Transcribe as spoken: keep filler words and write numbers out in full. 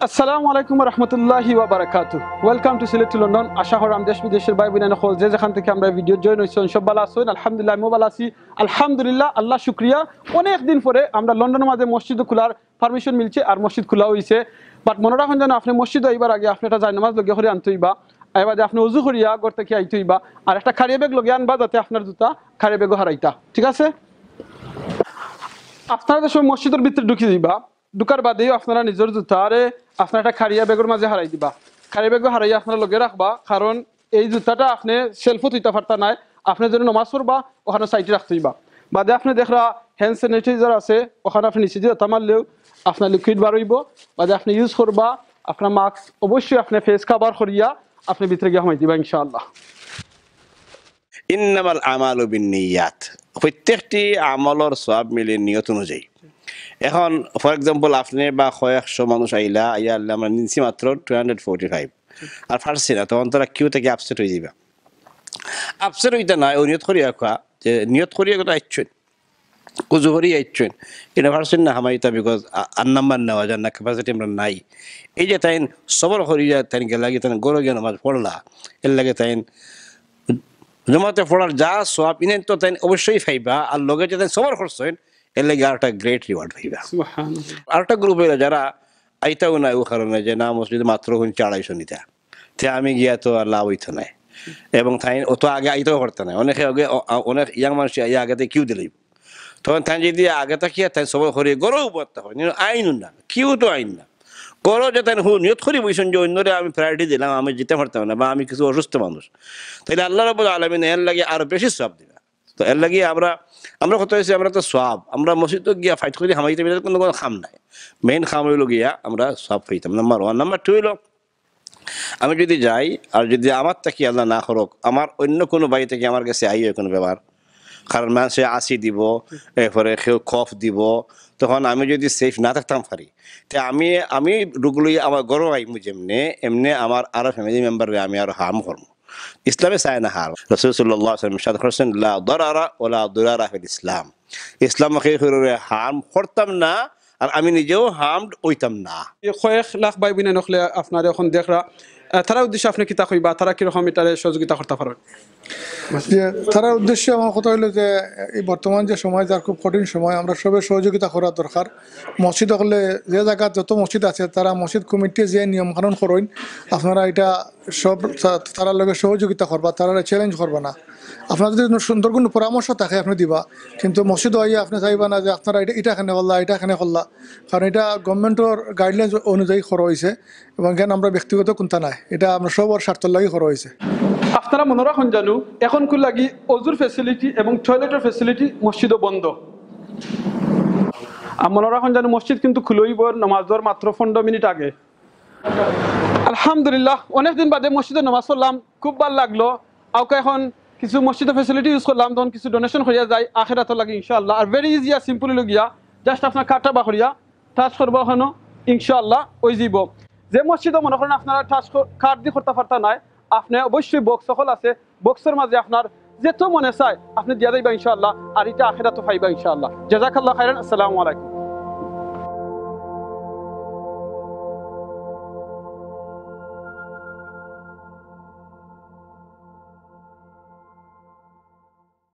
আসসালামু আলাইকুম ওয়া রাহমাতুল্লাহি ওয়া বারাকাতুহু। Welcome to Sylhet to London। আশা করাম দেশ বিদেশর ভাই বইন অকল যে যেখান থাকি আমরার video join অইছইন, সব ভালা আছইন? আলহামদুলিল্লাহ, আমিও ভালা আছি। আলহামদুলিল্লাহ, আল্লাহ শুক্রিয়া। অনেক দিন পরে আমরা লন্ডনর মাঝে মসজিদ খোলার permission মিলছে আর মসজিদ খোলা অইছে। But মনো রাখইন যেন আপনে মসজিদো আইবার আগে আপনে একটা জায়নামাজ লগে করি আনতে অইবা। এর বাদে আপনে অজু করিয়া ঘর থাকি আইতে অইবা। আর একটা carry bag লগে আনবা যাতে আপনার জুতা carry bag-ও হারাইতা। ঠিক আছে? আপনারা যে সময় মসজিদর ভিতরে ঢুকি যাইবা, ঢুকার বাদেও আপনারা নিজর জুতারে আপনারা একটা carry bag-র মাঝে হারাই দিবা। Carry bag-ও হারাইয়া আপনারা লগে রাখবা, কারণ এই জুতাটা আপনে shelf-ও থইতা পারতা নায়। আপনে যেন নমাজ পড়বা, ওখানো side-এ রাখতে অইবা। বাদে আপনে দেখরা hand sanitizer আছে, ওখানো আপনে নিচেদি জুতা মারলেও আপনার liquid বার অইবো। বাদে আপনে use করবা, আপনার mask অবশ্যই আপনে face cover করিয়া আপনে ভিতরে গিয়া হামাই দিবা ইনশাআল্লাহ। ইন্নামাল আমালু বিন্নিয়াত, প্রত্যেকটি আমলর সওয়াব মিলে নিয়ত অনুযায়ী। এখন for example আপনে বা কয়েকশো মানুষ আইলা, আইয়া আল্লাহ আমরা নিছি মাত্র টু হান্ড্রেড ফোর্টি ফাইভ, আর পারছি না, তখন তারা queue থাকি absent অই যাইবা। Absent অইতা নায়, অউ নিয়ত করিয়া কওয়া যে নিয়ত করিয়া কথা আইছইন, কুজু করি আইছইন, ইনো পারছইন না হামাইতা, because আ-, আর নাম্বার নেওয়া যায় না, capacity আমরা নাই। এই যে তাইন সবর করিয়া তাইন গেলাগি, তাইন ঘরো গিয়া নমাজ পড়লা, এর লাগি তাইন জমাতে পড়ার যা সওয়াব, ইনাইন তো তাইন অবশ্যই পাইবা, আর লগে যে তাইন সবর করছইন, এর লাগি আরেকটা great reward পাইবা। সুবহানাল্লাহ। আরেকটা group অইলা যারা আইতাও নায়, অউ কারণে যে না, মসজিদে মাত্র হুনছি আড়াইশো নিতা, তে আমি গিয়া তো আর লাভ অইতো নায়, এবং তাইন অত আগে আইতাও পারতা নায়। অনেকে আগে, অ-, আ-, অনেক young মানুষ আইয়া আগে থাকি queue দিলাইবো, তখন তাইন যদি আগে থাকিয়া তাইন সবর করি ঘরো বওয়াত অয়, কিন্তু আইন না, queue তো আইন না। ঘরো যে তাইন হু নিয়ত করি বইছইন যে অইন্যরে আমি priority দিলাম, আমি যাইতাম পারতাম না, বা আমি কিছু অসুস্থ মানুষ, তাইলে আল্লাহ রাব্বুল আলামিন এর লাগি আরো বেশি সওয়াব দিবা। তো এর লাগি আমরা, আমরা কথা অইছে, আমরা তো সওয়াব, আমরা মসজিদো গিয়া fight করি হামাইতাম, ইটার কুনু, কুনু কাম নাই। Main কাম অইলো গিয়া আমরা সওয়াব পাইতাম, number one। Number two অইলো, আমি যদি যাই আর যদি আমার থাকি আল্লাহ না করউক, আমার অইন্য কুনু ভাই থাকি আমার গেছে আইয়া কুনু বেমার, কারণ মানষে আছি দিবো, এরপরে কেউ cough দিবো, তখন আমি যদি safe না থাকতাম পারি, তে আমি, আমি রোগ লইয়া আমার ঘরো আইমু যেমনে, এমনে আমার আরো family member-রে আমি আরো harm করমু। ইসলামে চায় না harm। রাসূল সাল্লাল্লাহু আলাইহি ওয়াসাল্লাম ইরশাদ করছেন, "লা দারারা ওয়া লা দিরারা ফিল ইসলাম।" ইসলামো কেউরে harm করতাম না, আর আমি নিজেও harmed অইতাম না। এই কয়েক লাখ ভাই বইন অকলে আপনারে অখন দেখরা, আহ, তারার উদ্দেশ্যে আপনে কিতা কইবা, তারা কিরকম ইটারে সহযোগিতা করতা পারইন? যে তারার উদ্দেশ্যে আমার কথা অইলো যে এই বর্তমান যে সময়, যার খুব কঠিন সময়, আমরা সবে সহযোগিতা করার দরকার। মসজিদ অকলে যে জাগাত যত মসজিদ আছে, তারা মসজিদ কমিটিয়ে যে নিয়ম কানুন করইন, আপনারা ইটা সব তা-, তারার লগে সহযোগিতা করবা, তারারে challenge করবা না। আপনার যদি কুনু সুন্দর কুনু পরামর্শ থাকে আপনে দিবা, কিন্তু মসজিদো আইয়া আপনে চাইবা না যে আপনারা ইটা, ইটা কেনে করলা, ইটা কেনে করলা, কারণ ইটা government-র guidelines অনুযায়ী করা অইছে, এবং এখান আমরা ব্যক্তিগত কুন্তা নায়, ইটা আমরা সবর স্বার্থর লাগি করা অইছে। আপনারা মনো রাখইন জানু, অখন কুর লাগি অজুর facility এবং toilet-র facility মসজিদো বন্ধ। আর মনো রাখইন জানু, মসজিদ কিন্তু খুলা অইবো নমাজর মাত্র পনেরো মিনিট আগে। আলহামদুলিল্লাহ, অনেক দিন বাদে মসজিদো নমাজ পড়লাম, খুব ভালা লাগলো। আউকা অখন কিছু মসজিদর facility use করলাম, তখন কিছু donation করিয়া যাই আখেরাতর লাগি ইনশাআল্লাহ। আর very easy আর simple অইলো গিয়া, just আপনার card-টা বার করিয়া touch করবা অখানো, ইনশাআল্লাহ অইযিবো। যে মসজিদো মনো করইন আপনারা touch ক-, card দি করতা পারতা নায়, আপনে অবশ্যই box অকল আছে, box-র মাঝে আপনার যেত মনে চায় আপনে দিয়া যাইবা ইনশাআল্লাহ, আর ইটা আখেরাতো পাইবা ইনশাআল্লাহ। জাযাকাল্লাহু খাইরান, আসসালামু আলাইকুম।